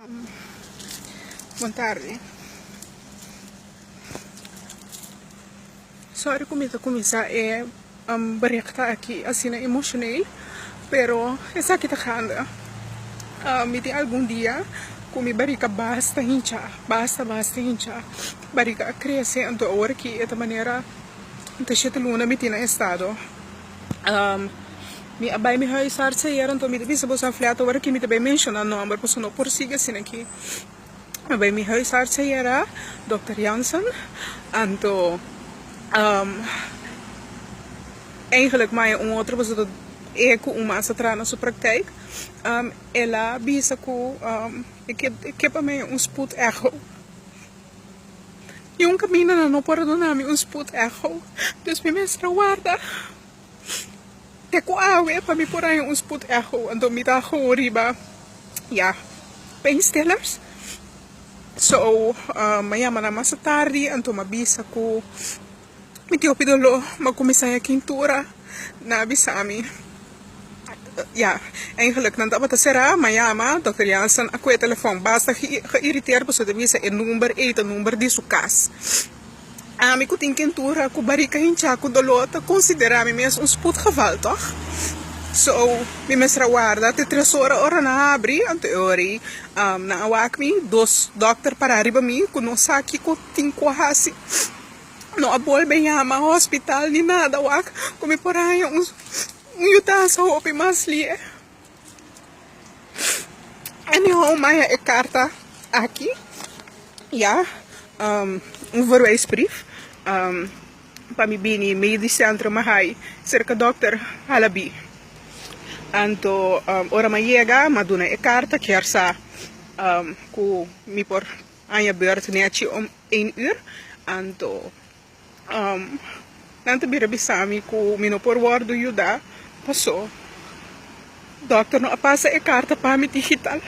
Bon tardi. Sorry ku mi ta kuminsá e bericht aki asina emoshoneel, pero esaki ta ganda. Mi tin algun dia ku mi barika basta hinchá, basta basta hinchá. Barika a krese, anto awor aki e ta manera ta shete luna mi tin na estado. Mi a bai mi huisarts ayer anto mi ta bisa boso afliat awor aki mi ta bai menciona nomber pasobra no por sigui asina aki. Mi a bai mi huisarts ayer a Dokter Jansen anto eigenlijk maya un otro pasobra ta e ku un mas a traha na su praktijk. El a bisa ku e ke pa mi un spoed echo. I un kaminda nan no por a duna mi un spoed echo, dus mi mester a warda te ku awe pa mi por haña un spoed echo. Anto mi ta gewoon riba, ya, pijnstillers. So, mi a yama nan mas tardi, anto mi a bisa ku Mi tin hopi doló, m'a kuminsá haña kintura. Nan a bisa mi, ya, eigenlijk nan tabata será, m'a yama dòkter Jansen a kohe telefòn. Basta geïrriteerd pasobra ta bisa e number ei ta number di su kas. Ami ku tin kintura, ku barika hinchá, ku doló, ta konsiderá mi mes un spoedgeval, tòg? So, mi mester a warda te tres ora ora nan a habri, anto e ora ei nan a wak mi, dos dòkter pará riba mi ku no sa kiko tin ku hasi. No a bolbe yama hospital ni nada wak ku mi por haña un yudansa hopi mas lie. Anyhow maya e karta aki ya un verwijsbrief pa mi bini Medisch Centrum Mahaai serka dokter Halabi. Anto ora mi a yega mi a duna e karta kier sa ku mi por haña beurt nechi om een uur, anto nan ta bira bisa mi ku mi no por wòrdu yuda paso dòkter no a pasa e karta pa mi digital.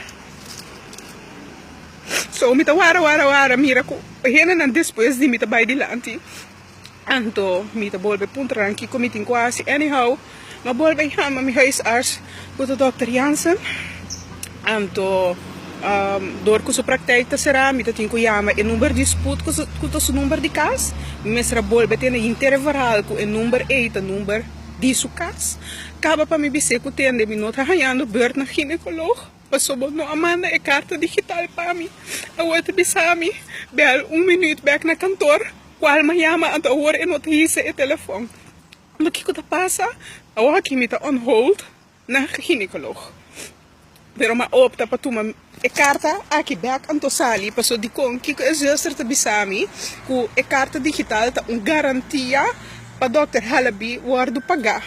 So mi ta wara wara wara mira ku hendenan despues di mi ta bai dilanti. Anto mi ta bolbe puntra nan kiko mi tin ku hasi. Anyhow, mi a bolbe yama mi huisarts ku ta Dòkter Jansen. Anto dor ku su praktijk ta será mi ta tin ku yama e number di spoed ku ta su number di kas. Mi mester a bolbe tene henter e verhaal ku e number ei ta number di su kas. Kaba pa mi bis'é ku tende mi no ta hañando beurt na ginecoloog pasobra bo no a manda e karta digital pa mi. Awor ta bisa mi bel un minuut bek na kantoor. Cual mi a yama anto awor e no ta hisa e telefon. Anto kico ta pasa? Awor aki mi ta on hold na ginecoloog. Pero mi a opta pa tuma e carta aki bek anto sali paso dicon kico e zuster ta bisa mi cu e carta digital ta un garantia pa dokter Halabi wordo paga.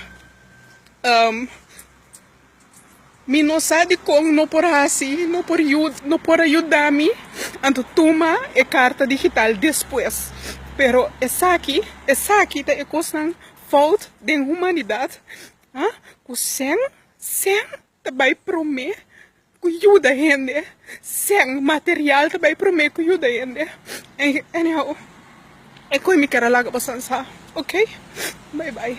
Mi no sa dikon no por hasi, no por no por a yuda mi, anto tuma e karta digital despues. Pero esaki, esaki ta e kosnan fout den humanidat, ha, ku sèn, sèn ta bai promé ku yuda hende, sèn, material ta bai promé ku yuda hende. Anyhow, e koe mi ker a laga boso sa, ok? Bai bai.